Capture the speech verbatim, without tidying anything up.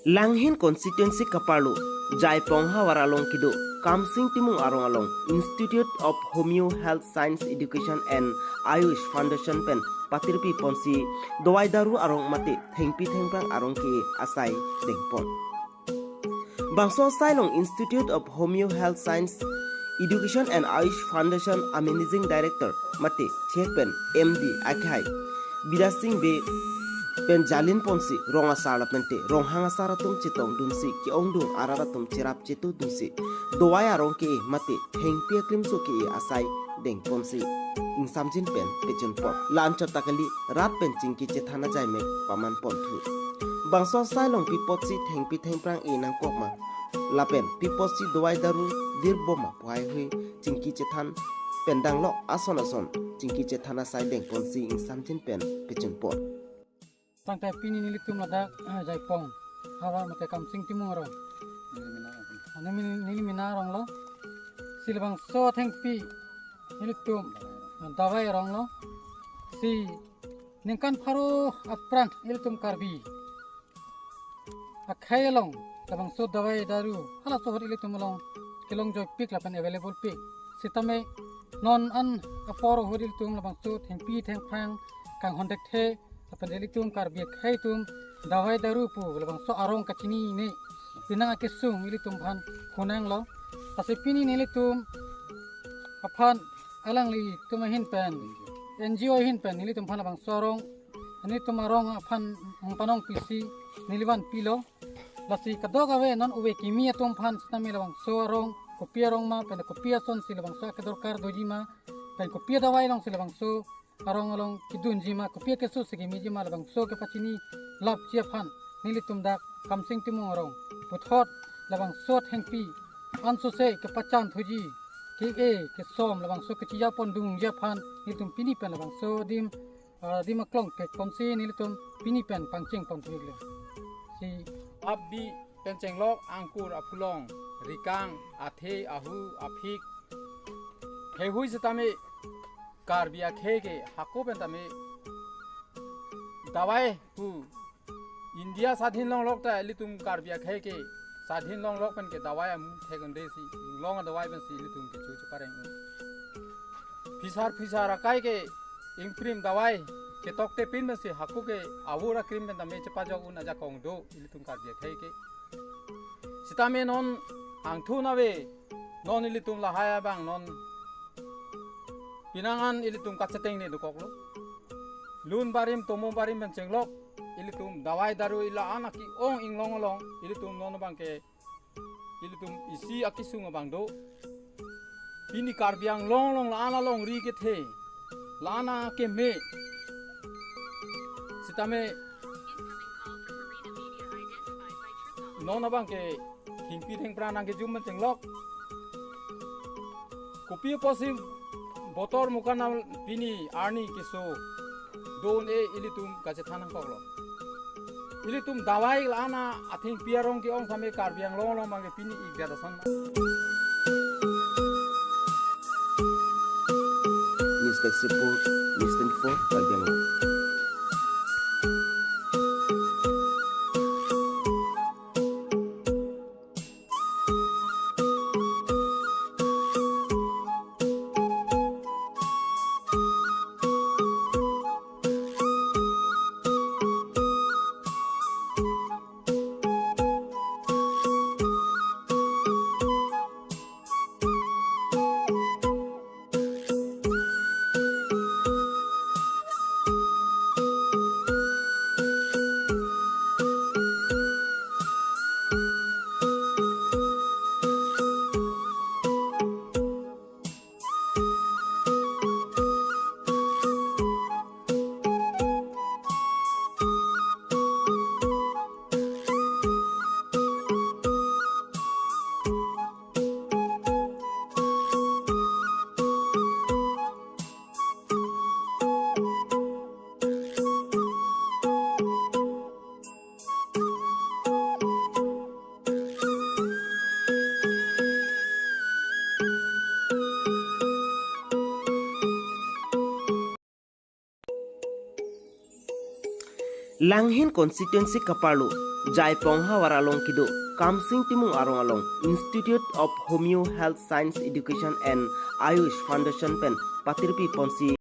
Langhin constituency kaparlo Jaipong havar along kedo Kamsing Timung arong along Institute of Homeo Health Science Education and Ayush Foundation pen patirpi ponsi dawai daru arong mate thengpi thengphrang arong ke asai dengpon. Bangso asai along Institute of Homeo Health Science Education and Ayush Foundation a Managing Director mate thiek pen M D akhai Bidya Singh Bey pen jalin ponsi rong asar lapente ronghang asar atum chetong dunsi ke-ongdung arat atum cherap chetu dunsi dawai arong ke mate thengpi aklimso ke asai dengponsi ingsamjin pen pechunpon. La-anchot ta kali, rat pen chingki chethan ajaimek paman ponthu. Bangso asai along pi apotsi thengpi thengphrang e nangkok ma lapen pi apotsi dawai daru dirbom ma pu heihui chingki chethan pen danglok ason ason chingki chethan asai dengponsi ingsamjin pen pechunpon. Tangte pini nelitum ladak, eh, Jaipong havar mate Kamsing Timung arong. Neli mena arong. Ano mini-, neli mena arong lo. Si labangso thengpi nelitum, eh, dawai arong lo. Si ningkan pharo aphrang ilitum Karbi akhei along labangso dawai daru halaso ahut ilitum along kelongjoipik lapen available pik. Sitame non an apor ahut ilitum labangso thengpi thengphrang kanghon thekthe lapen ilitum Karbi akhei atum dawai daru pu labangso arong kachinine penang akesung ilitum aphan khonang lo. Lasi pini nelitum aphan alanglitum ahin pen, N G O ahin pen nelitum aphan labangso arong, nelitum arong aphan nangpanong pisi neli vanpi lo. Lasi kadokave non ove kimi atum aphan sitame labangso arong kopi arong ma pen kopi asonsi labangso akedorkar doji ma pen kopi adawai alongsi labangso arong along kedunji ma, kopi akeso si kemiji ma, labangso kepachini lapji aphan nelitum dak Kamsing Timung arong puthot labangso thengpi ansose kepachan thuji ke-e kesom labangso kechijapon dungji aphan nelitum pini pen labangso adim, ah, adim aklong pekponsi nelitum pini pen pangcheng pon thule. Si apbi pen chenglok angkur aphulong, rikang, athe, ahu, aphik, heihui sitame Karbi akhei ke hako pen tame dawai pu India sadhin longlok ta ilitum Karbi akhei ke sadhin longlok pen ke dawai amu thek-un-e si inglong adawai pensi ilitum kecho chepareng-un. Phisar phisar akai ke ingprim dawai chetokte pin pensi hako ke avur akrim pen tame chepajok-un ajakong do ilitum Karbi akhei ke. Sitame non angthun ave, non ilitum lahai abang non penang an ilitum kacheteng ne dokoklo. Lun barim tomo barim pen chenglok ilitum dawai daru ila anak ki-ong inglong along ilitum non abang ke ilitum isi akesung abang do. Pini Karbi Anglong along la-an alongri kethe, la-an akeme. Sitame non abang ke thengpi thengphrang nangkejum pen chenglok kopi apotsi botor mukan pini arni keso do-un-e ilitum kachethan nangkoklo. Ilitum dawai la-an athengpi arong ke-ong sitame Karbi Anglong along abang ke pini ik data san. News Desk Report, News twenty-four, Karbi Anglong. Langhin constituency kaparlo Jaipong havar along kedo Kamsing Timung arong along Institute of Homeo Health Science Education and Ayush Foundation pen patirpi ponsi